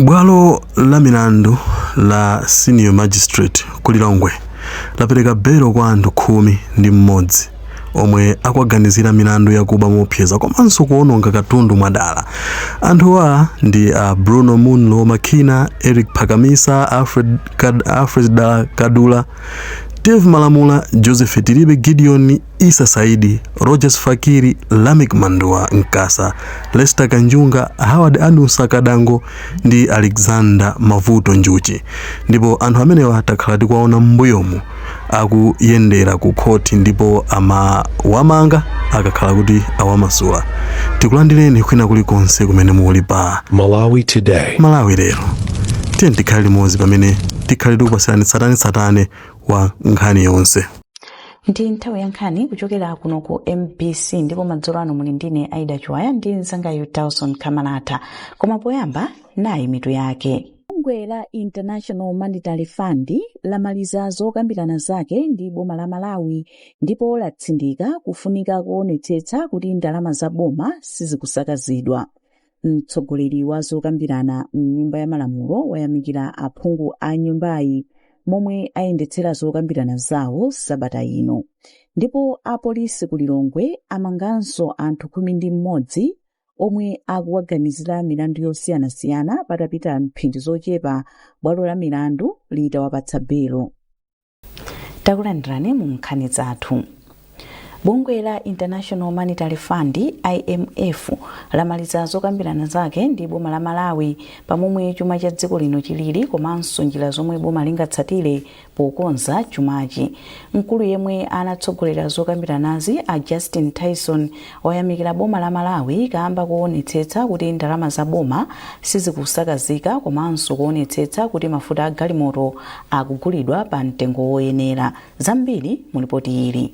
Bwalo la milandu la Senior Magistrate ku Lilongwe lapereka belo kwa anthu 11 omwe akuwaganizira milandu yakuba moopseza komanso kuononga katundu mwadala. Anthuwa ndi a Bruno Munlo Makina, Eric Phakamisa, Alfred Kadula, Dave Malamula, Joseph Tilibe Gideon, Isa Saidi, Rogers Fakiri, Lameck Manduwa Nkasa, Lester Kanjunga, Howard Anusa Kadango ndi Alexander Mavuto Njuchi. Ndipo anthu amenewa takhala tikuwaona m'mbuyomu akuyendera ku khoti ndipo amawamanga akakhala kuti awamasula. Tikulandireni kwina kulikonse kumene muli pa Malawi Today. Malawi Lero. Tiye tikhale limodzi pamene tikhale tikupasirani tsatanetsatane wa nkhani yonse. Ndi nthawi ya nkhani kuchokera kuno ku MBC, ndipo madzulo ano muli ndine Aida Chiwaya ndi mzangayu Dawson Kamalata. Koma poyamba, nayi mitu yake. Bungwe la International Monetary Fund lamaliza zokambirana zake ndi boma la Malawi ndipo latsindika kufunika kuonetsetsa kuti ndalama za boma sizikusakazidwa. Mtsogoleri wa zokambirana mnyumba ya malamulo wayamikira aphungu a nyumbayi momwe ayendetsera zokambirana zawo sabata ino. Ndipo apolisi ku Lilongwe amanganso anthu 11 omwe akuwaganizira milandu yosiyanasiyana patapita mphindi zochepa bwalo la milandu litawapatsa belo. Takulandirani mu nkhani zathu. Bungwe la International Monetary Fund, IMF, lamaliza zokambirana zake ndi boma la Malawi pamomwe chuma cha dziko lino chilili komanso njira zomwe boma lingatsatire pokonza chumachi. Mkulu yemwe anatsogolera zokambiranazi, a Justin Tyson, wayamikira boma la Malawi kamba kuonetsetsa kuti ndalama za boma sizikusakazika komanso kuonetsetsa kuti mafuta a galimoto akugulidwa pa mtengo woyenera. Zambiri mu ripoti ili.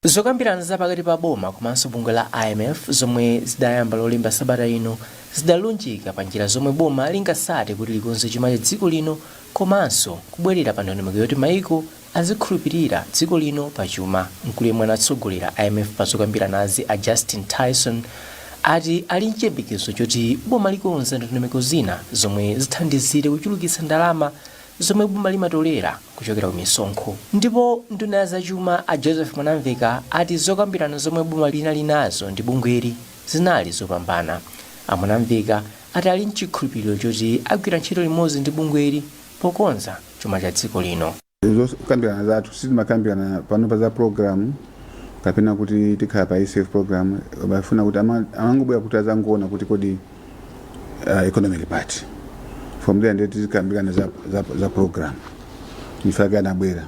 Zokambirana za pakati pa boma komanso bungwe la IMF zomwe zidayamba Lolemba sabata ino zidalunjika pa njira zomwe boma lingatsate kuti likonze chuma cha dziko lino komanso kubwerera pa ndondomeko yoti maiko azikhulupirira dziko lino pa chuma. Mkulu yemwe anatsogolera IMF pa zokambiranazi, a Justin Tyson, ati ali nchiyembekezo choti boma likonza ndondomeko zina zomwe zithandizire kuchulukitsa ndalama zomwe boma limatolera kuchokera ku misonkho. Ndipo nduna ya zachuma a Joseph Mwanamveka ati zokambirana zomwe boma linali nazo ndi bungweli zinali zopambana. A Mwanamveka ati ali nchikhulupiriro choti agwira ntchito limodzi ndi bungweli pokonza chuma cha dziko lino. Zokambirana zathu, sitimakambirana pano pa za program kapena kuti tikhala pa ECF program. Bafuna kuti amangobwera kuti azangoona kuti kodi economic part. From there ndiye tizikambirana za program. Ifake anabwera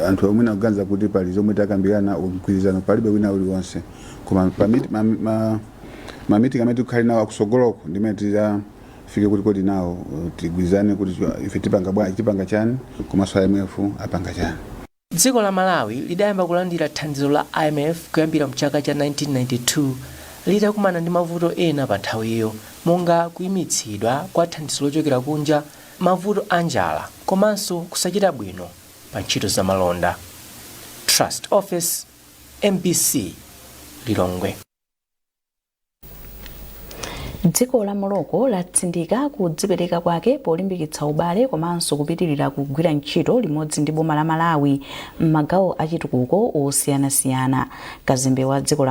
anthu omwe akuganiza kuti pali zomwe takambirana, mgwirizano palibe wina uliwonse, koma pa ma meeting amene tikukhale nawo akusogoloko ndimene tizafike kuti kodi nawo tigwirizane kuti ife tipanga bwanji, tipanga chani, komanso IMF apanga chani. Dziko la Malawi lidayamba kulandira thandizo la IMF kuyambira mchaka cha 1992 litakumana ndi mavuto ena pa nthawiyo monga kuyimitsidwa kwa thandizo lochokera kunja, mavuto a njala komanso kusachita bwino pa ntchito za malonda. Trust Office, MBC, Lilongwe. Dziko la Morocco latsindika kudzipereka kwake polimbikitsa ubale komanso kupitirira kugwira ntchito limodzi ndi boma la Malawi m'magawo achitukuko osiyanasiyana. Kazembe wa dziko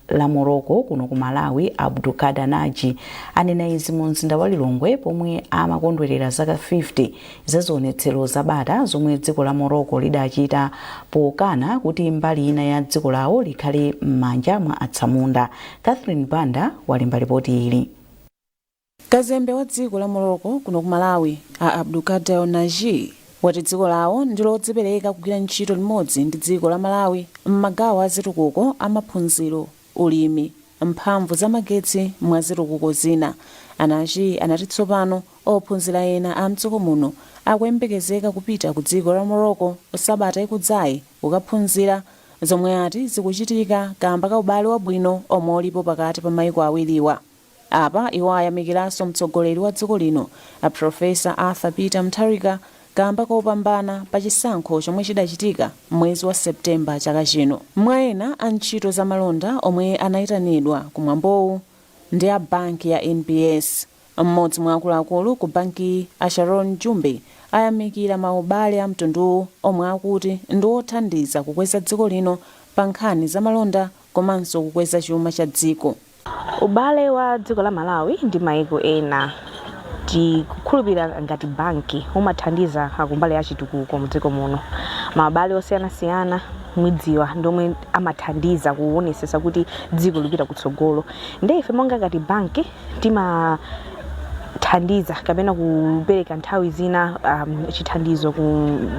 la Morocco kuno ku Malawi, Abdulkader Naji, anena izi mu mzinda wa Lilongwe pomwe amakondwerera zaka 50 za zionetsero zabata zomwe dziko la Morocco lidachita pokana kuti mbali ina ya dziko lawo likhale m'manja mwa atsamunda. Catherine Banda walemba ripoti ili. Kazembe wa dziko la Morocco kuno ku Malawi, a Abdulkader Naji, wati dziko lawo ndi lodzipereka kugwira ntchito limodzi ndi dziko la Malawi m'magawo a zitukuko, amaphunziro, ulimi, mphamvu za magetsi, mwa zitukuko zina. A Naji anati tsopano ophunzira ena a mdziko muno akuyembekezeka kupita ku dziko la Morocco sabata ikudzayi kukaphunzira, zomwe ati zikuchitika kamba ka ubale wabwino omwe ulipo pakati pa maiko awiriwa. Apa iwo ayamikiranso mtsogoleri wa dziko lino a Professor Arthur Peter Mutharika kamba kopambana pa chisankho chomwe chidachitika mwezi wa September chaka chino. Mwa ena a ntchito za malonda omwe anayitanidwa ku mwambowu ndi a banki ya NBS. Mmodzi mwa akuluakulu ku banki, a Sharon Jumbe, ayamikira maubale a mtunduwu omwe akuti ndi othandiza kukweza dziko lino pa nkhani za malonda komanso kukweza chuma cha dziko. Ubale wa dziko la Malawi ndi maiko ena, tikukhulupirira ngati banki, umathandiza kumbali ya chitukuko mdziko muno. Maubale osiyanasiyana mwidziwa ndomwe amathandiza kuonesesa kuti dziko lipita kutsogolo. Ndi ife monga ngati banki timathandiza kapena kupereka nthawi zina chithandizo ku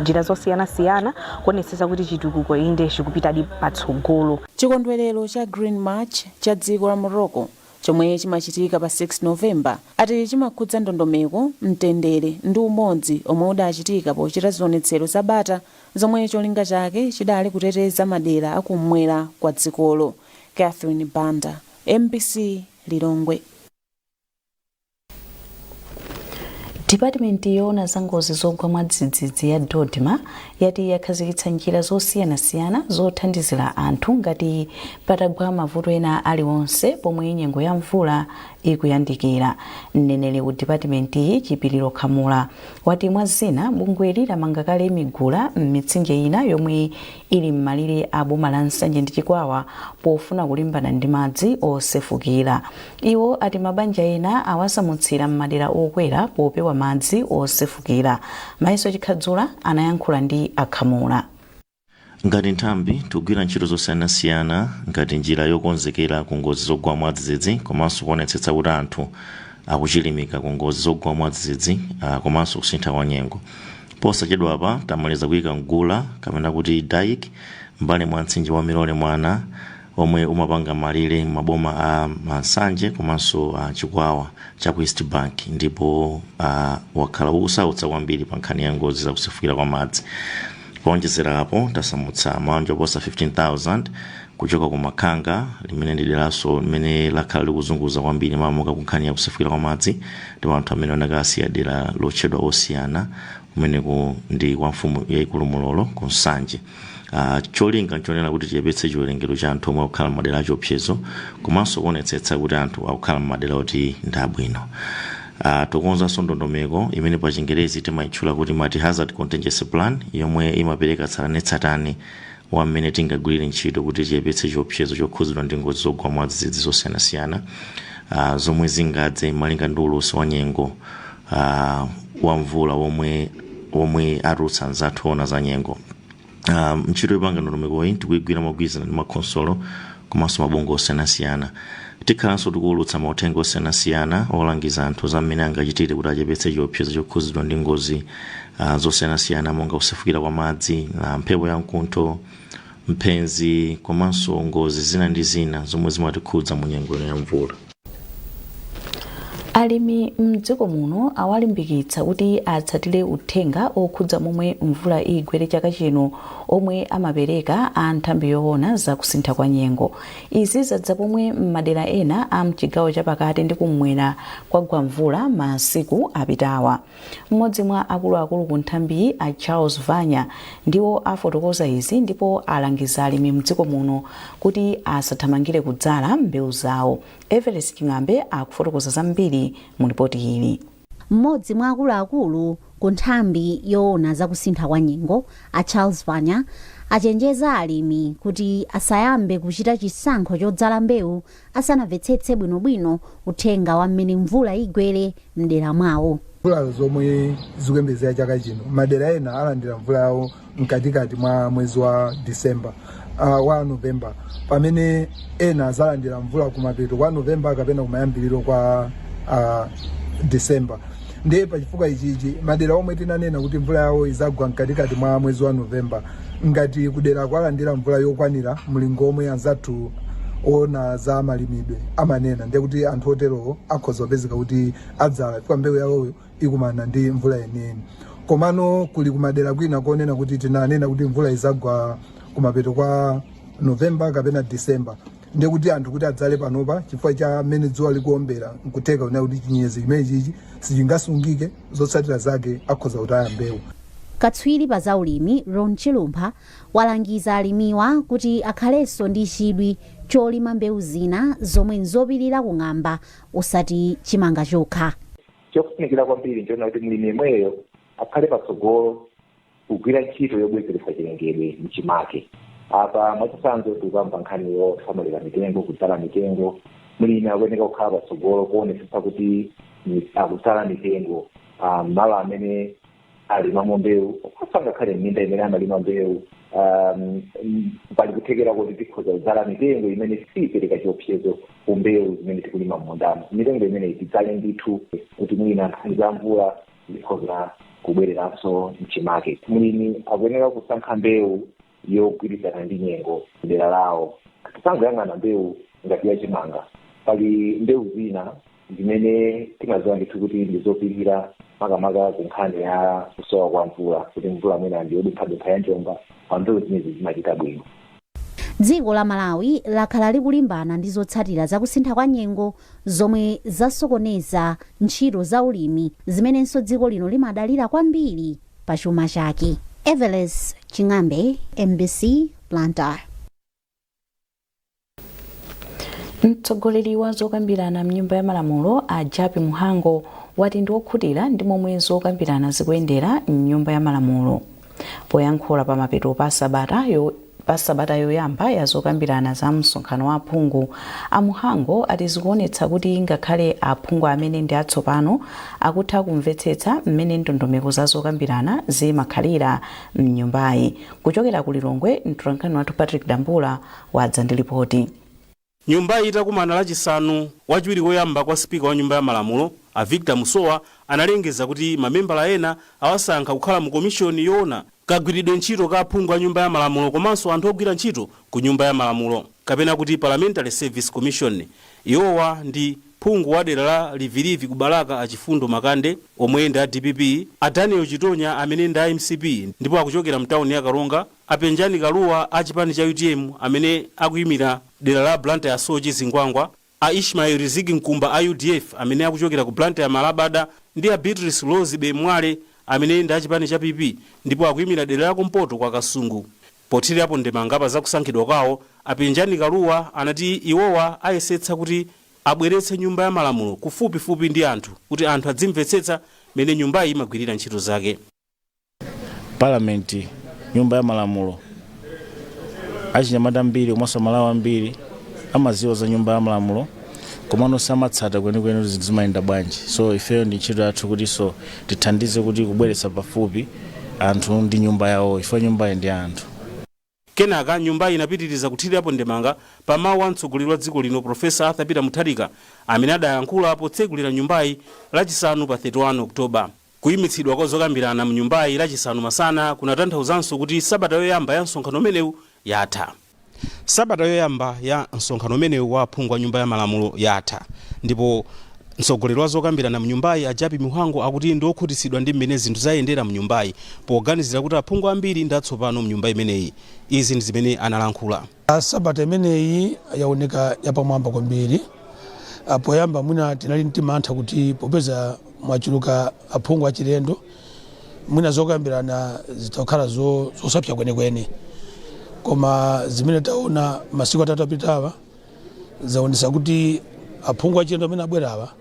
njira zosiyanasiyana kuonesesa kuti chitukuko inde chikupitadi patsogolo. Chikondwerero cha Green March cha dziko la Morocco, chomwe chimachitika pa 6 Novemba, ati chimakhudza ndondomeko, mtendere ndi umodzi omwe udachitika pochita zionetsero zabata zomwe cholinga chake chidali kuteteza madera akumwera kwa dzikolo. Catherine Banda, MBC, Lilongwe. Dipatimenti yoona za ngozi zogwa mwadzidzidzi ya DoDMA yati yakhazikitsa njira zosiyanasiyana zothandizira anthu ngati patagwa mavuto ena aliwonse pomwe nyengo ya mvula ikuyandikira. Mneneri ku dipatimentiyi, Chipiliro Khamula, wati mwa zina bungweli lamanga kale migula m'mitsinje ina yomwe ili m'malire a boma la Nsanje ndi Chikwawa pofuna kulimbana ndi madzi osefukira. Iwo ati mabanja ena awasamutsira m'madera okwera popewa madzi osefukira. Mayeso Chikhadzula anayankhula ndi a Khamula. Ngati nthambi, tikugwira ntchito zosiyanasiyana ngati njira yokonzekera ku ngozi zogwa mwadzidzidzi komanso kuonetsetsa kuti anthu akuchilimika ku ngozi zogwa mwadzidzidzi komanso kusintha kwa nyengo. Posachedwapa tamaliza kuyika mgula kapena kuti dike mbali mwa mtsinje wa Milole Mwana omwe umapanga malire maboma a Nsanje komanso a Chikwawa cha ku East Bank, ndipo wakhala ukusautsa kwambiri pa nkhani ya ngozi zakusefukira kwa madzi. Kuonjezera apo, tasamutsa mabanja oposa 15,000 kuchoka ku Makhanga, limene ndi deranso limene lakhala likuzunguza kwambiri makamaka ku nkhani ya kusefukira kwa madzi, ndipo anthu amene anakasiya dera lotchedwa Osiyana, kumeneku ndi kwa mfumu yayikulu Mulolo ku Nsanje. Cholinga nchonena kuti tiyepetse chiwerengero cha anthu omwe akukhala m'madera achiopsezo komanso kuonetsetsa kuti anthu akukhala m'madera oti ndi abwino. Tikonzanso ndondomeko imene pa Chingerezi timayitchula kuti multi hazard contingency plan, yomwe imapereka tsatanetsatane wa mmene tingagwirire ntchito kuti tiyepetse chiopsezo chokhuzidwa ndi ngozi zogwa mwadzidzidzi zosiyanasiyana zomwe zingadze malinga ndi ulosi wa nyengo wa mvula womwe atulutsa anzathu ona za nyengo. Ntchito yopanga ndondomekoyi tikuyigwira mogwirizana ndi makhonsolo komanso mabungwe osiyanasiyana. Tikhalanso tikuwulutsa mauthenga osiyanasiyana olangiza anthu za mmene angachitire kuti achepetse chiopsezo chokhuzidwa ndi ngozi zosiyanasiyana monga kusefukira kwa madzi, mphepo ya mkuntho, mphenzi komanso ngozi zina ndi zina zomwe zimatikhudza mu nyengo ino ya mvula. Alimi mdziko muno awalimbikitsa kuti atsatire uthenga okhudza momwe mvula igwere chaka chino omwe amapereka a nthambi yoona zakusintha kwa nyengo. Izi zadza pomwe m'madera ena a mchigawo chapakati ndi kumwera kwagwa mvula masiku apitawa. Mmodzi mwa akuluakulu ku nthambiyi, a Charles Vanya, ndiwo afotokoza izi ndipo alangiza alimi mdziko muno kuti asathamangire kudzala mbewu zawo. Everest Ching'ambe akufotokoza zambiri mu ripoti ili. Mmodzi mwa akuluakulu ku nthambi yoona zakusintha kwa nyengo, a Charles Vanya, achenjeza alimi kuti asayambe kuchita chisankho chodzala mbewu asanamvetsetse bwinobwino uthenga wa mmene mvula igwere mdera mwawo. Mvula zomwe zikuyembekezera chaka chino, madera ena alandira mvula yawo mkatikati mwa mwezi wa Disemba, wa Novemba, pamene ena azalandira mvula kumapeto kwa Novemba kapena kumayambiriro kwa Disemba. Ndiye pachifukwa ichichi, madera omwe tinanena kuti mvula yawo izagwa mkatikati mwa mwezi wa Novemba, ngati kudera kwalandira mvula yokwanira mlingo omwe anzathu ona za malimidwe amanena, ndiye kuti anthu oterowo akhoza kupezeka kuti adzala chifukwa mbewu yawoyo ikumana ndi mvula yeniyeni. Komano kuli kumadera kwina konena kuti tinanena kuti mvula izagwa kumapeto kwa Novemba kapena Disemba, ndiye kuti anthu kuti adzale panopa, chifukwa cha mmene dzuwa likuombera, nkutheka kunena kuti chinyezi chimene chichi sichingasungike, zotsatira zake akhoza kutaya mbewu. Katswiri pa zaulimi Ron Chilumpha walangiza alimiwa kuti akhalenso ndi chidwi cholima mbewu zina zomwe nzopirira kung'amba osati chimanga chokha. Chofunikira kwambiri nchoona kuti mlimi yemweyo akhale patsogolo kugwira ntchito yobwezeretsa chilengedwe mchimake. Apa mwachitsanzo tikukamba nkhani yosamalira mitengo, kudzala mitengo. Mlimi akuyeneka kukhala patsogolo kuonetsetsa kuti akudzala mitengo malo amene alimamo mbewu, komanso ngakhale m'minda imene amalima mbewu pali kuthekera kuti tikhoza kudzala mitengo imene siyipereka chiopsezo ku mbewu zimene tikulima m'mundamo. Mitengo imeneyi tidzale ndithu kuti mwina nkhani za mvula zikhoza kubwereranso mchimake. Mlimi akuyeneka kusankha mbewu yogwirizana ndi nyengo dera lawo. Tisangoyang'ana mbewu ngati yachimanga, pali mbewu zina zimene timaziwa ndithu kuti ndizopirira, makamaka ku nkhani ya kusowa kwa mvula, kuti mvula mwina ndi yodumphadumpha ya njomba, pa mbewu zimenezi zimachita bwino. Dziko la Malawi lakhala likulimbana ndi zotsatira zakusintha kwa nyengo zomwe zasokoneza ntchito za ulimi zimenenso dziko lino limadalira kwambiri pa chuma chake. Everest Ching'ambe, MBC, Blantyre. Mtsogoleri wa zokambirana mnyumba ya malamulo a Jappie Mhango wati ndi wokhutira ndi momwe zokambirana zikuyendera mnyumba ya malamulo. Poyankhula pa mapeto pa sabata yoyamba ya zokambirana za msonkhano wa aphungu, a Mhango ati zikuonetsa kuti ngakhale aphungu amene ndi atsopano akutha kumvetsetsa mmene ndondomeko za zokambirana zimakhalira mnyumbayi. Kuchokera ku Lilongwe, mtolankhani wathu Patrick Dambula wadza ndi ripoti. Nyumbayi itakumana Lachisanu, wachiwiri woyamba kwa sipika wa nyumba ya malamulo a Victor Musowa analengeza kuti mamembala ena awasankha kukhala mu komishoni yoona kagwiridwe ntchito ka aphungu a nyumba ya malamulo komanso anthu ogwira ntchito ku nyumba ya malamulo, kapena kuti Parliamentary Service Commission. Iwowa ndi phungu wa dera la Livilivi ku Balaka a Chifundo Makande omwe ndi a DPP, a Daniel Chitonya amene ndi a MCP ndipo akuchokera mtawuni ya Karonga, a Penjani Kaluwa a chipani cha UTM amene akuyimira dera la Blantyre Soche Zingwangwa, a Ishmael Riziki Mkumba a UDF amene akuchokera ku Blantyre Malabada ndi a Beatrice Rose Mwale amene ndi a chipani cha PP ndipo akuyimira dera la kumpoto kwa Kasungu. Pothirirapo ndemanga pa zakusankhidwa kwawo, a Penjani Kaluwa anati iwowa ayesetsa kuti abweretse nyumba ya malamulo kufupifupi ndi anthu kuti anthu adzimvetsetsa mmene nyumbayi imagwirira ntchito zake. Parliament, nyumba ya malamulo, achinyamata ambiri komanso Amalawi ambiri amaziwa za nyumba ya malamulo, komano samatsata kwenikweni kuti zinthu zimayenda bwanji. So ifeyo ndi ntchito yathu kuti so tithandize kuti kubweretsa pafupi anthu ndi nyumba yawo, ifo nyumbayi ndi anthu. Kenaka nyumbayi inapitiriza kuthirirapo ndemanga pa mawu a mtsogoleri wa dziko lino Profesa Arthur Peter Mutharika amene adayankhula potsegulira nyumbayi Lachisanu pa 31 Oktoba. Kuyimitsidwa kwa zokambirana mu nyumbayi Lachisanu masana kunatanthauzanso kuti sabata yoyamba ya msonkhano umenewu yatha. Sabata yoyamba ya msonkhano umenewu wa aphungu a nyumba ya malamulo yatha ndipo mtsogoleri wa zokambirana mu nyumbayi a Jappie Mhango akuti ndi okhutitsidwa ndi mmene zinthu zayendera mu nyumbayi poganizira kuti aphungu ambiri ndi atsopano mu nyumba imeneyi. Izi ndi zimene analankhula. Sabata imeneyi yaoneka yapamwamba kwambiri. Poyamba mwina tinali ndi mantha kuti popeza mwachuluka aphungu achilendo, mwina zokambirana zitakhala zosapsa kwenikweni, koma zimene taona masiku 3 apitawa zaonesa kuti aphungu achilendo amene abwerawa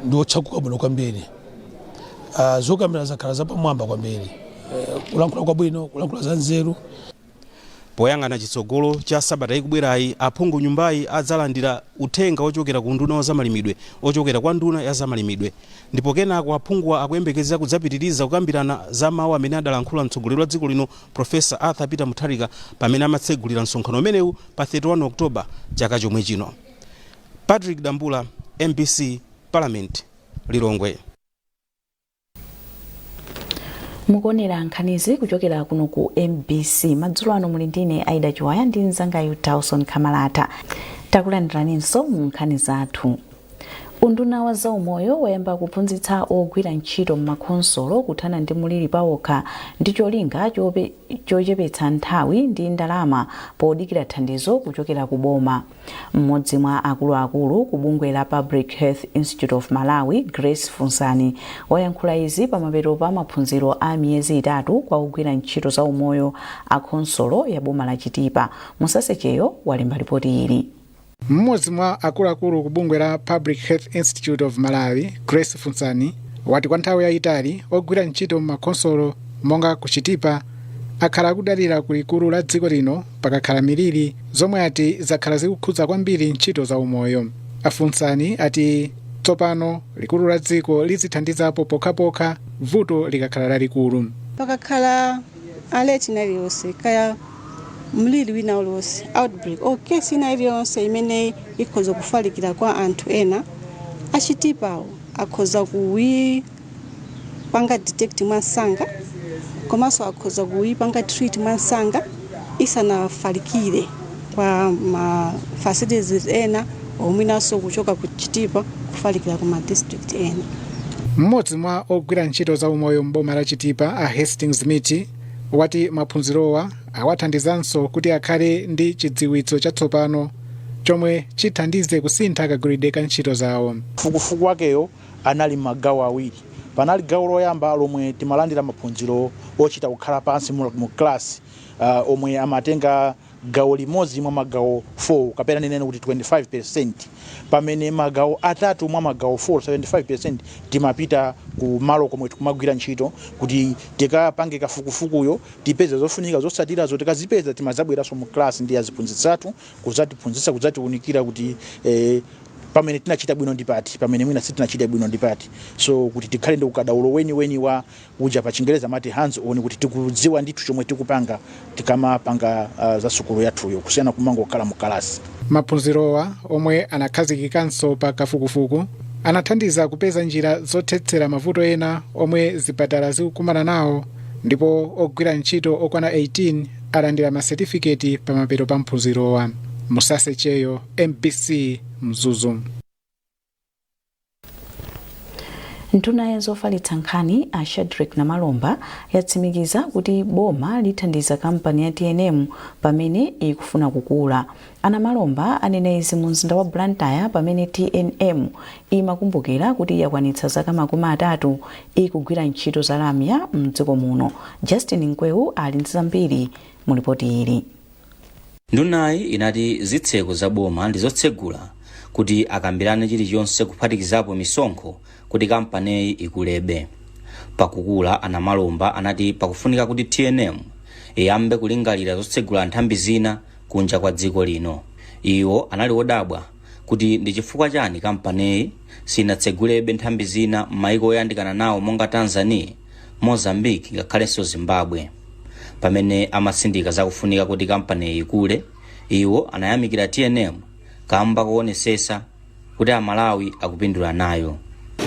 ndi otchakuka bwino kwambiri. Zokambirana zakhala zapamwamba kwambiri, kulankhula kwabwino, kulankhula za nzeru. Poyang'ana chitsogolo cha sabata ikubwerayi, aphungu nyumbayi adzalandira uthenga ochokera ku nduna wa zamalimidwe ochokera kwa nduna ya zamalimidwe, ndipo kenako aphunguwa akuyembekezera kudzapitiriza kukambirana za mawu amene adalankhula mtsogoleri wa dziko lino Profesa Arthur Peter Mutharika pamene amatsegulira msonkhano umenewu pa 31 Oktoba chaka chomwe chino. Patrick Dambula, MBC, Parliament, Lilongwe. Mukuonera nkhanizi kuchokera kuno ku MBC. Madzulo ano muli ndine Aida Chiwaya ndi mzangayu Tauson Kamalata. Takulandiraninso mu nkhani zathu. Unduna wa zaumoyo wayamba kuphunzitsa ogwira ntchito m'makhonsolo kuthana ndi muliri pawokha ndi cholinga chochepetsa nthawi ndi ndalama podikira thandizo kuchokera ku boma. Mmodzi mwa akuluakulu ku bungwe la Public Health Institute of Malawi, Grace Funsani, wayankhula izi pamapeto pa maphunziro a miyezi 3 kwa ogwira ntchito za umoyo a khonsolo ya boma la Chitipa. Musasecheyo walemba ripoti ili. Mmodzi mwa akuluakulu ku bungwe la Public Health Institute of Malawi, Grace Funsani, wati kwa nthawi yayitali ogwira ntchito m'makhonsolo monga ku Chitipa akhala akudalira ku likulu la dziko lino pakakhala miliri, zomwe ati zakhala zikukhudza kwambiri ntchito za umoyo. Afunsani ati tsopano likulu la dziko lizithandizapo pokhapokha vuto likakhala lalikulu. Pakakhala alert ina iliyonse, kaya mliri wina uliwonse, outbreak or case ina iliyonse imene ikhoza kufalikira kwa anthu ena, achitipawo akhoza kuwipanga detect mwansanga, komanso akhoza kuwipanga treat mwansanga isanafalikire kwa ma facilities ena, omwinanso kuchoka ku Chitipa kufalikira ku ma district ena. Mmodzi mwa ogwira ntchito za umoyo m'boma la Chitipa, a Hastings Miti, wati maphunzirowa awathandizanso kuti akhale ndi chidziwitso chatsopano chomwe chithandize kusintha kagwiridwe ka ntchito zawo. Fukufuku wakeyo anali magawo awiri. Panali gawo loyamba lomwe timalandira maphunziro ochita kukhala pansi mu class, omwe amatenga gawo limodzi mwa magawo 4, kapena ninene kuti 25%, pamene magawo atatu mwa magawo 4, 75%, timapita ku malo komwe tikumagwira ntchito kuti tikapange kafukufukuyo, tipeze zofunika zotsatirazo. Tikazipeza, timazabweranso mu class ndi aziphunzitsi athu kudzatiphunzitsa, kudzatiunikira kuti pamene tinachita bwino ndi pati, pamene mwina sitinachita bwino ndi pati, so kuti tikhale ndi ukadaulo weniweni wa uja pa Chingereza amati hands on, kuti tikudziwa ndithu chomwe tikupanga tikamapanga za sukulu yathuyo, kusiyana kumangokhala mu kalasi. Maphunzirowa, omwe anakhazikikanso pa kafukufuku, anathandiza kupeza njira zothetsera mavuto ena omwe zipatala zikukumana nawo, ndipo ogwira ntchito okwana 18 alandira masetifiketi pamapeto pa maphunzirowa. Musase Cheyo, MBC, Mzuzu. Nduna ya zofalitsa nkhani a Shadric Namalomba yatsimikiza kuti boma lithandiza kampani ya TNM pamene ikufuna kukula. A Namalomba anena izi mu mzinda wa Blantyre pamene TNM imakumbukira kuti yakwanitsa zaka 30 ikugwira ntchito za lamya mdziko muno. Justin Mkweu ali ndi zambiri mu lipoti ili. Ndunayi inati zitseko za boma ndi zotsegula kuti akambirane chilichonse, kuphatikizapo misonkho, kuti kampaniyi ikulebe. Pakukula, a Namalomba anati pakufunika kuti TNM iyambe kulingalira zotsegula nthambi zina kunja kwa dziko lino. Iwo anali odabwa kuti ndi chifukwa chani kampaniyi sinatsegulebe nthambi zina m'mayiko oyandikana nawo monga Tanzania, Mozambique ngakhalenso Zimbabwe. Pamene amatsindika zakufunika kuti kampaniyi ikule, iwo anayamikira TNM kamba koonetsetsa kuti Amalawi akupindula nayo.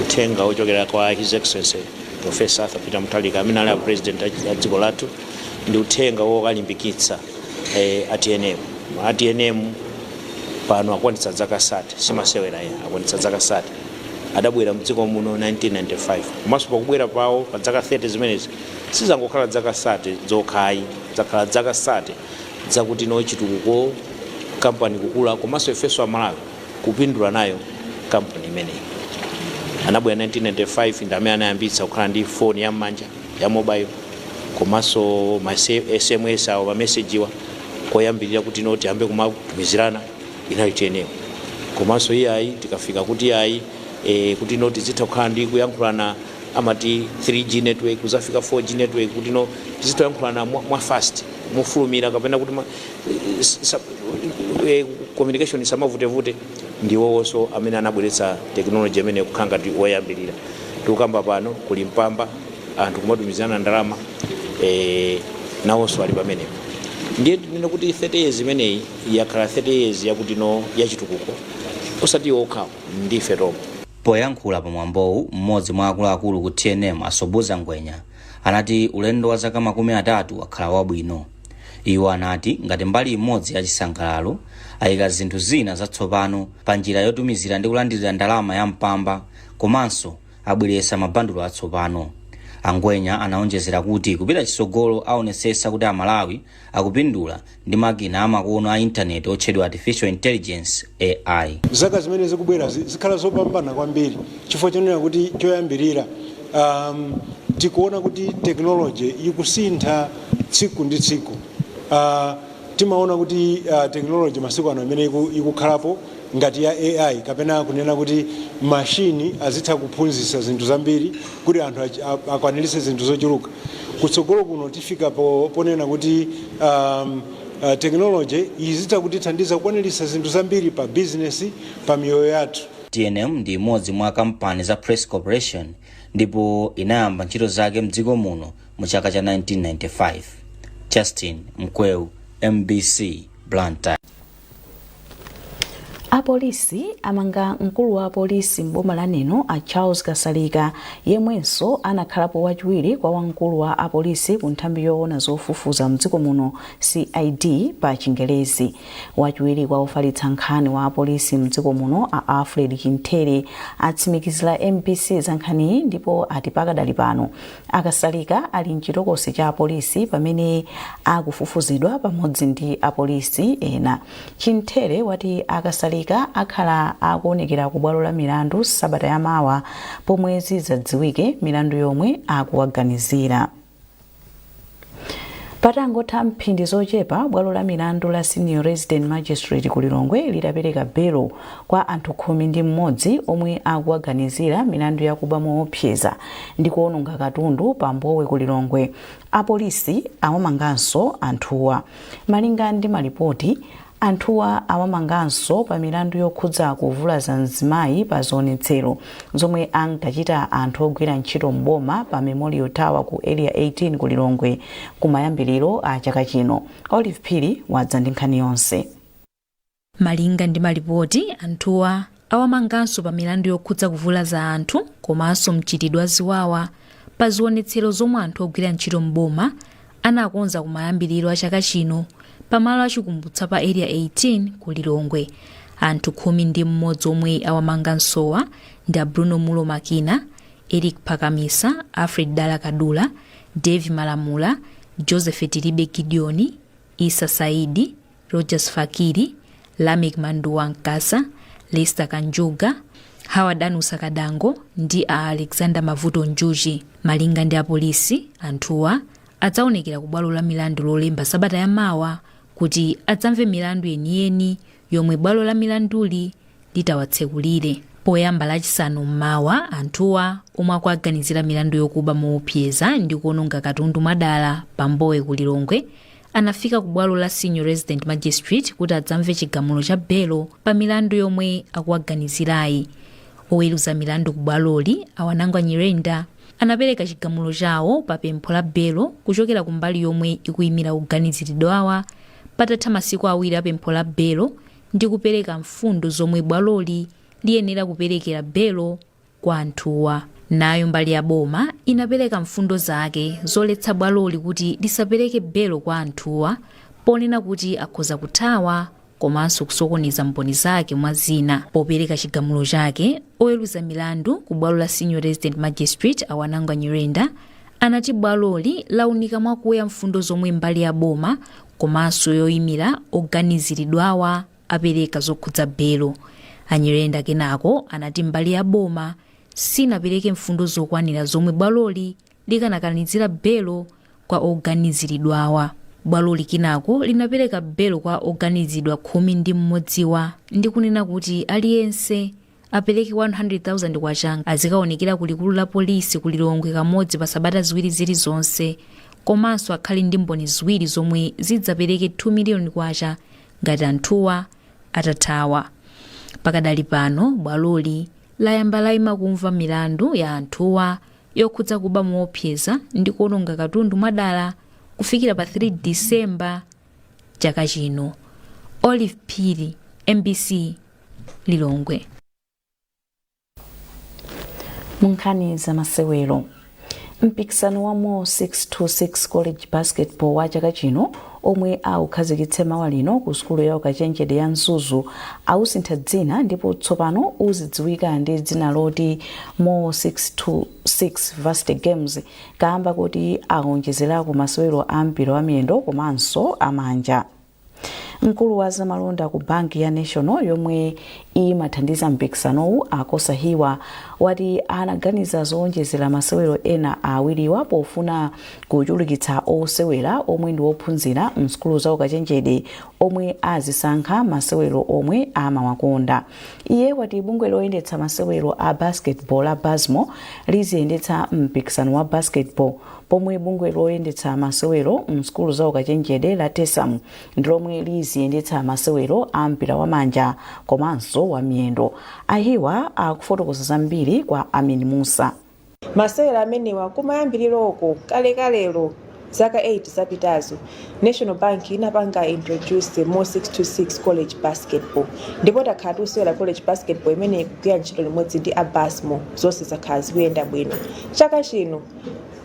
Uthenga wochokera kwa His Excellency Professor Arthur Peter Mutharika, amene ali a president a dziko lathu, ndi uthenga wokalimbikitsa a TNM. A TNM pano akwanitsa zaka 30, simasewera ya, akwanitsa zaka 30. Adabwera mdziko muno 1995, komanso pakubwera pawo pa zaka 30 zimenezi, sizangokhala zaka 30 zokhayi, zakhala zaka 30 zakuti no chitukuko, kampani kukula, komanso ifenso Amalawi kupindula nayo kampani imeneyi. Anabwera 1995, ndi amene anayambitsa kukhala ndi foni ya m'manja ya mobile, komanso ma SMS awo, ma message wa koyambirira kuti no tiyambe kumatumizirana inali TNM. Komanso iyayi, tikafika kuti iyayi, kuti no tizitha kukhala ndi kuyankhulana, amati 3G network, kuzafika 4G network, kuti no tizitha kuyankhulana mwa fast, mofulumira, kapena kuti communication isamavutevute, ndiwowonso amene anabweretsa technology imene kukhala ngati woyambirira. Tikukamba pano kuli Mpamba, anthu kumatumizirana ndalama, nawonso ali pamenepo. Ndiye tinene kuti 30 years imeneyi yakhala 30 years yakuti no yachitukuko, osati okhawo, ndife tomwe. Poyankhula pamwambowu, mmodzi mwa akuluakulu ku TNM, Asobuza Ngwenya, anati ulendo wa zaka 30 wakhala wabwino. Iwo anati ngati mbali imodzi ya chisangalalo, ayika zinthu zina zatsopano pa njira yotumizira ndi kulandira ndalama ya mpamba komanso abweretsa mabandulo atsopano. Angwenya anaonjezera kuti kupita chitsogolo aonesesa kuti Amalawi akupindula ndi makina amakono a intaneti otchedwa Artificial Intelligence, AI. Zaka zimene zikubwera zikhala zopambana kwambiri chifukwa chonena kuti choyambirira tikuona kuti technology ikusintha tsiku ndi tsiku. Timaona kuti technology masiku ano imene ikukhalapo ngati ya AI, kapena kunena kuti mashini azitha kuphunzitsa zinthu zambiri kuti anthu akwaniritse zinthu zochuluka. Kutsogolo kuno tifika ponena kuti technology izitha kutithandiza kukwaniritsa zinthu zambiri pa business, pa miyoyo yathu. TNM ndi imodzi mwa kampani za Press Corporation ndipo inayamba ntchito zake mdziko muno mu chaka cha 1995. Justin Mkweu, MBC, Blantyre. Apolisi amanga mkulu wa apolisi m'boma la Neno a Charles Kasalika, yemwenso anakhalapo wachiwiri kwa wamkulu wa apolisi ku nthambi yoona zofufuza mdziko muno, CID pa Chingelezi. Wachiwiri kwa ofalitsa nkhani wa apolisi mdziko muno a Alfred Chinthere atsimikizira MBC za nkhaniyi ndipo ati pakadali pano Akasalika ali mchitokosi cha apolisi pamene akufufuzidwa pamodzi ndi apolisi ena. Chinthere wati Akasalika akhala akuonekera ku bwalo la milandu sabata yamawa pomwe zidzadziwike milandu yomwe akuwaganizira. Patangotha mphindi zochepa bwalo la milandu la Senior Resident Magistrate ku Lilongwe litapereka belo kwa anthu 11 omwe akuwaganizira milandu yakuba moopseza ndi kuononga katundu pa Mbowe ku Lilongwe, apolisi awamanganso anthuwa. Malinga ndi malipoti, Anthuwa awamanganso pa milandu yokhudza kuvulaza mzimayi pa zionetsero zomwe ankachita anthu ogwira ntchito m'boma pa Memorial Tower ku Area 18 ku Lilongwe kumayambiliro a chaka chino. Olive Phiri wadza ndi nkhani yonse. Malinga ndi malipoti, anthuwa awamanganso pa milandu yokhudza kuvulaza anthu komanso mchitidwe wa ziwawa pa zionetsero zomwe anthu ogwira ntchito m'boma anakonza kumayambiliro a chaka chino pa malo achikumbutso pa Area 18 ku Lilongwe. Anthu 11 omwe awamangansowa ndi a Bruno Mulo Makina, Eric Phakamisa, Alfred Dala Kadula, Davie Malamula, Joseph Tilibe Gideon, Issa Saidi, Rogers Fakiri, Lameck Manduwa Nkasa, Lester Kanjuga, Howard Anusa Kadango ndi a Alexander Mavuto Njuchi. Malinga ndi apolisi, anthuwa adzaonekera ku bwalo la milandu Lolemba sabata ya mawa kuti adzamve milandu yeniyeni yomwe bwalo la milanduli litawatsekulire. Poyamba Lachisanu mmawa, anthuwa omwe akuwaganizira milandu yokuba moopseza ndi kuononga katundu mwadala pa Mbowe ku Lilongwe anafika ku bwalo la Senior Resident Magistrate kuti adzamve chigamulo cha belo pa milandu yomwe akuwaganizirayi. Oweruza milandu ku bwaloli, a Wanangwa Nyirenda, anapereka chigamulo chawo pa pempho la belo kuchokera ku mbali yomwe ikuyimira oganiziridwawa patatha masiku awiri a pempho la belo ndi kupereka mfundo zomwe bwaloli liyenera kuperekera belo kwa anthuwa. Nayo mbali ya boma inapereka mfundo zake zoletsa bwaloli kuti lisapereke belo kwa anthuwa ponena kuti akhoza kuthawa komanso kusokoneza mboni zake mwa zina. Popereka chigamulo chake, oweruza milandu ku bwalo la Senior Resident Magistrate a Wanangwa Nyirenda anati bwaloli launika mwakuya mfundo zomwe mbali ya boma komanso yoyimira oganiziridwawa apereka zokhudza belo. A Nyirenda kenako anati mbali ya boma sinapereke mfundo zokwanira zomwe bwaloli likanakanizira belo kwa oganiziridwawa. Bwaloli kenako linapereka belo kwa oganiziridwa 11wa ndi kunena kuti aliyense apereke 100,000 kwacha, azikaonekera ku likulu la polisi ku Lilongwe kamodzi pa sabata ziwiri zilizonse komanso akhale ndi mboni ziwiri zomwe zidzapereke 2 miliyoni kwacha ngati anthuwa atathawa. Pakadali pano bwaloli layamba laima kumva milandu ya anthuwa yokhudza kuba moopseza ndi kuononga katundu mwadala kufikira pa 3 Disemba chaka chino. Olive Phiri, MBC, Lilongwe. Munkhani za masewero, mpikisano wa Mo 626 College Basketball wa chaka chino Omwe aukhazikitse mawa lino ku sukulu ya ukachenjede ya Mzuzu ausintha dzina ndipo tsopano uzidziwika ndi dzina loti Mo 626 Varsity Games kamba kuti aonjezerako masewero a mpira wa miyendo komanso amanja. Mkulu wa zamalonda ku banki ya National yomwe imathandiza mpikisanowu, Akosa Hiwa, wati anaganiza zowonjezera masewero ena awiriwa pofuna kuchulukitsa osewera omwe ndi ophunzira msukulu za ukachenjede omwe azisankha masewero omwe amawakonda. Iye wati bungwe loyendetsa masewero a basketball a Basmo liziyendetsa mpikisano wa basketball, pomwe bungwe loyendetsa masewero msukulu za ukachenjede la TESAM ndi lomwe liziyendetsa masewero a mpira wa manja komanso wa miyendo. Ahiwa akufotokoza zambiri kwa Amin Musa. Masewero amenewa kumayambiriroko kalekalelo, zaka 8 zapitazo, National Bank inapanga introduce Mo 626 College Basketball, ndipo takhala tikusewera college basketball imene ikugwira ntchito limodzi ndi a Basmo. Zonse zakhala zikuyenda bwino. Chaka chino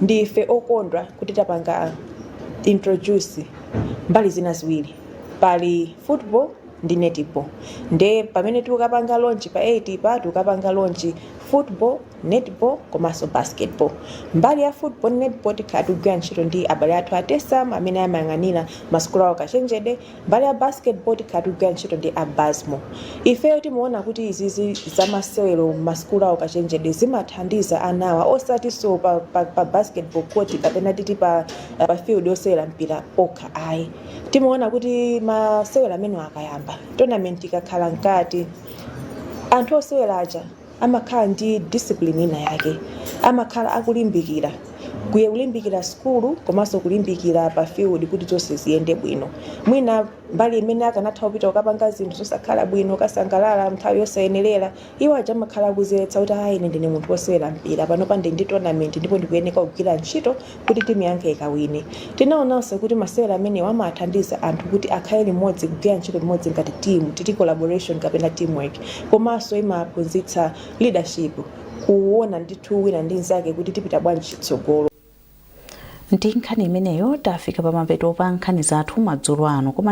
ndife okondwa kuti tapanga introduce mbali zina ziwiri, pali football ndi netball. Nde pamene tikukapanga launch pa 8 pa, tikukapanga launch football, netball komanso basketball. Mbali ya football ndi netball tikhala tikugwira ntchito ndi abale athu a TESAM amene amayang'anira masukulu awo kachenjede. Mbali ya basketball tikhala tikugwira ntchito ndi a Basmo. Ifeyo timaona kuti izizi zamasewero masukulu awo kachenjede zimathandiza anawa, osatinso pa basketball court kapena titi pa field yosewera mpira okha, ayi. Timaona kuti masewero amene akayamba, tournament ikakhala mkati, anthu osewera aja amakhala ndi discipline ina yake, amakhala akulimbikira, kuye kulimbikira sukulu komanso kulimbikira pa field kuti zonse ziyende bwino. Mwina mbali imene akanatha kupita kukapanga zinthu zosakhala bwino, kasangalala nthawi yosayenerera, iwo aja amakhala akuziletsa kuti, "Ayi, ine ndine munthu wosewera mpira, panopa ndi tournament ndipo ndikuyeneka kugwira ntchito kuti timu yanga ikawine." Tinaonanso kuti masewera amenewa amathandiza anthu kuti akhale limodzi, kugwira ntchito limodzi ngati team, titi collaboration kapena teamwork, komanso imaphunzitsa leadership, kuona ndithu wina ndi nzake kuti tipita bwanji chitsogolo. Ndi nkhani imeneyo tafika pamapeto pa nkhani zathu madzulo ano, koma